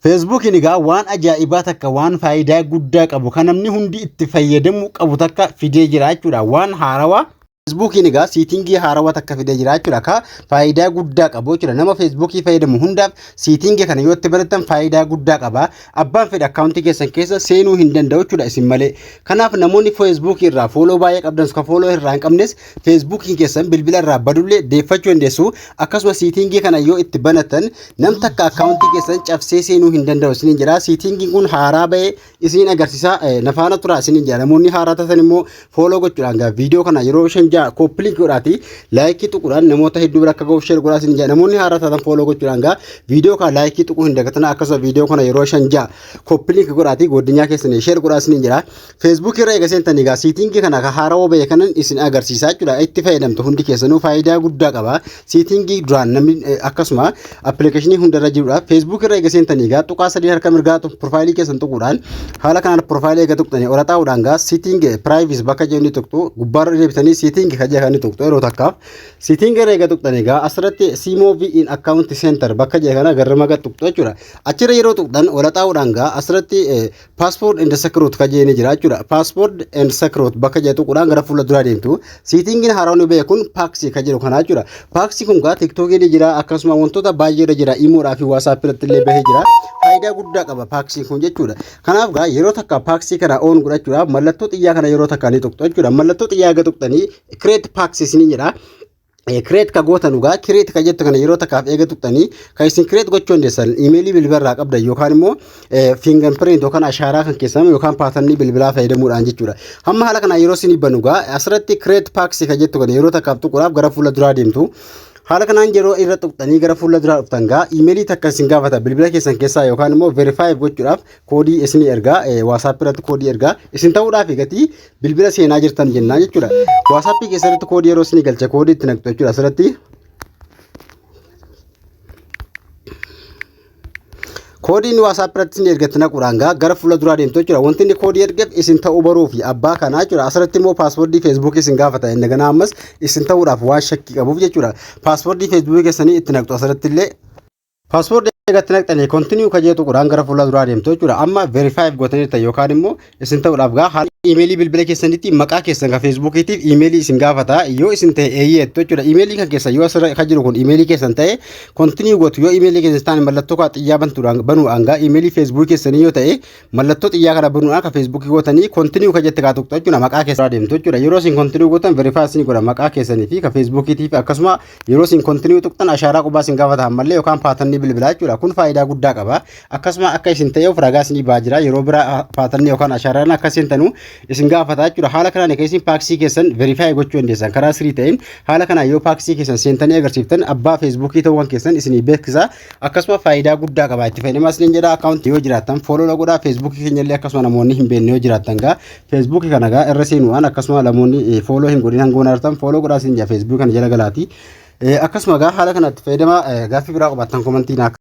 Feesbuukiin egaa waan ajaa'ibaa takka waan faayidaa guddaa qabu kan namni hundi itti fayyadamuu qabu takka fidee jira jechuudha. Waan haarawaa Feesbuukiin egaa siitingii haarawaa takka fidee jira jechuudha. Ka faayidaa guddaa qabu jechuudha. Nama feesbuukii fayyadamu hundaaf siitingii kana yoo itti barattan faayidaa guddaa qaba. Abbaan fedhe akkaawuntii keessan keessa seenuu hin danda'u jechuudha isin malee. Kanaaf namoonni feesbuukii irraa fooloo baay'ee qabdan ka fooloo irraa hin qabnes feesbuukiin keessan bilbila irraa badullee deeffachuu dandeessu. Akkasuma siitingii kana yoo itti banatan Nam takka akkaawuntii keessan cabsee seenuu hin danda'u isiniin jedha. Siitingiin kun haaraa ba'ee isiniin agarsiisa. Na faana turaa isiniin jedha. Namoonni haaraa taatan immoo fooloo gochuudhaan gaa viidiyoo kana yeroo 5 6 kooppiliin godhaati laayikii tuquudhaan namoota hedduu bira akka ga'uuf sheer godhaa isiniin jedha. Namoonni haaraa taatan fooloo gochuudhaan gaa viidiyoo kana laayikii tuquu hin dagatinaa. Akkasuma viidiyoo kana yeroo 5 6 kooppiliin godhaati godinyaa keessanii sheer godhaa isiniin jedha. Feesbuukii irra eega seentanii egaa siitingii kana ka haarawaa ba'e kanan isin agarsiisaa jechuudha. Itti fayyadamtu hundi keessanuu faayidaa guddaa qaba. Siitingii duraan namni akkasuma appilikeeshinii hundarra jirudha. Feesbuukii irra eega seentanii egaa tuqaa sadii harka mirgaa piroofaayilii keessan tuquudhaan haala kanaan piroofaayilii eega tuqxanii ol xaa'uudhaan gaa siiting piraayivis bakka jedhu ni tuqxu. Gubbaarra deebitanii siitingii kan jedhu ni tuqxu yeroo takkaaf. Siitingii irra eega tuqxanii egaa asirratti siimoo in akkaawunti seentar bakka jedhu kana garra maga tuqxu jechuudha. Achirra yeroo tuqxan ol xaa'uudhaan gaa asirratti Passport and security ka jee ni jira jechuudha. Passport and security bakka jedhu tuquudhaan gara fuula duraa deemtu. Siitingiin haaraan nu ba'e kun paaksii ka jedhu kana jechuudha. Paaksii kun gaa tiiktookii ni jira akkasuma wantoota baay'ee irra jira. Imoodhaa fi waasaap irratti illee bahee jira. Faayidaa guddaa qaba paaksiin kun jechuudha. Kanaaf gaa yeroo takka paaksii kana oon godhachuudhaaf mallattoo xiyyaa kana yeroo takka ni tuqxu jechuudha. Mallattoo xiyyaa eega tuqxanii create paaksii isiniin jedha. Create ka gootan dhugaa create ka jettu kana yeroo takkaaf eega tuqxanii kan isin create gochuu dandeessan imeelii bilbila irraa qabdan yookaan immoo fingerprint yookaan ashaaraa kan keessan yookaan paatarnii bilbilaa fayyadamuudhaan jechuudha. Hamma haala kanaa yeroo isin banu gaa asirratti create paaksii ka jettu kana yeroo takkaaf tuquudhaaf gara fuula duraa deemtu. Haala kanaan yeroo irra tuqxanii gara fuula duraa dhuftan gaa imeelii takka isin gaafata bilbila keessan keessaa yookaan immoo verify gochuudhaaf koodii isin ergaa WhatsApp irratti koodii ergaa isin ta'uudhaaf gatii bilbila seenaa jirtan jennaan jechuudha. WhatsApp keessatti koodii yeroo isin galche koodii itti naqxu jechuudha asirratti. Koodii inni WhatsApp irratti isin ergatti naquudhaan gaa gara fuula duraa deemtu jechuudha. Wanti inni koodii ergeef isin ta'uu baruu fi abbaa kanaa jechuudha. Asirratti immoo paaswordii Facebook isin gaafata. Inni ganaa ammas isin ta'uudhaaf waan shakkii qabuuf jechuudha. Paaswordii Facebook keessanii itti naqxu asirratti illee. Paaspoortii eegatti naqxanii continue ka jedhu tuquudhaan gara fuula duraa deemtu jechuudha. Amma verify gootaniirta yookaan immoo isin ta'uudhaaf gaa haala iimeelii bilbila keessanitti maqaa keessan ka feesbuukiitiif iimeelii isin gaafata yoo isin ta'e eeyyeettu jechuudha. Iimeelii kan keessan yoo asirra kan jiru kun iimeelii keessan ta'e continue gootu yoo iimeelii keessan ta'an mallattoo kaa xiyyaa bantuudhaan banuudhaan gaa iimeelii feesbuukii keessanii yoo ta'e mallattoo xiyyaa kana banuudhaan ka feesbuukii gootanii continue ka jette kaa tuqxu jechuudha maqaa keessan deemtu jechuudha. Yeroo isin continue gootan verify isin godha maqaa keessanii fi ka feesbuukiitiif akkasuma Yeroo isin continue tuqxan ashaaraa qubaa isin gaafata ammallee yookaan paatarnii bilbilaa jechuudha. Kun faayidaa guddaa qaba. Akkasuma akka isin ta'eef ragaa isinii ba'aa jira. Yeroo biraa paatarnii yookaan ashaaraan akka seentanu isin gaafata jechuudha. Haala kanaan akka isin paaksii keessan verify gochuu dandeessan karaa sirrii ta'een haala kanaan yoo paaksii keessan seentanii agarsiiftan abbaa feesbuukii ta'uu keessan isinii beeksisa. Akkasuma faayidaa guddaa qaba. Itti fayyadamaa isiniin jedha. Akkaawuntii yoo jiraattan fooloo godhaa. Feesbuukii keenya illee akkasuma namoonni hin beekne yoo jiraattan gaa Feesbuukii kana gaa irra seenuudhaan akkasuma namoonni fooloo hin godhin hangoon artan fooloo godhaa isin jedha feesbuukii kana jala galaati. Akkasuma gaa haala kanatti fayyadama gaaffii biraa qabaattan komantii naa.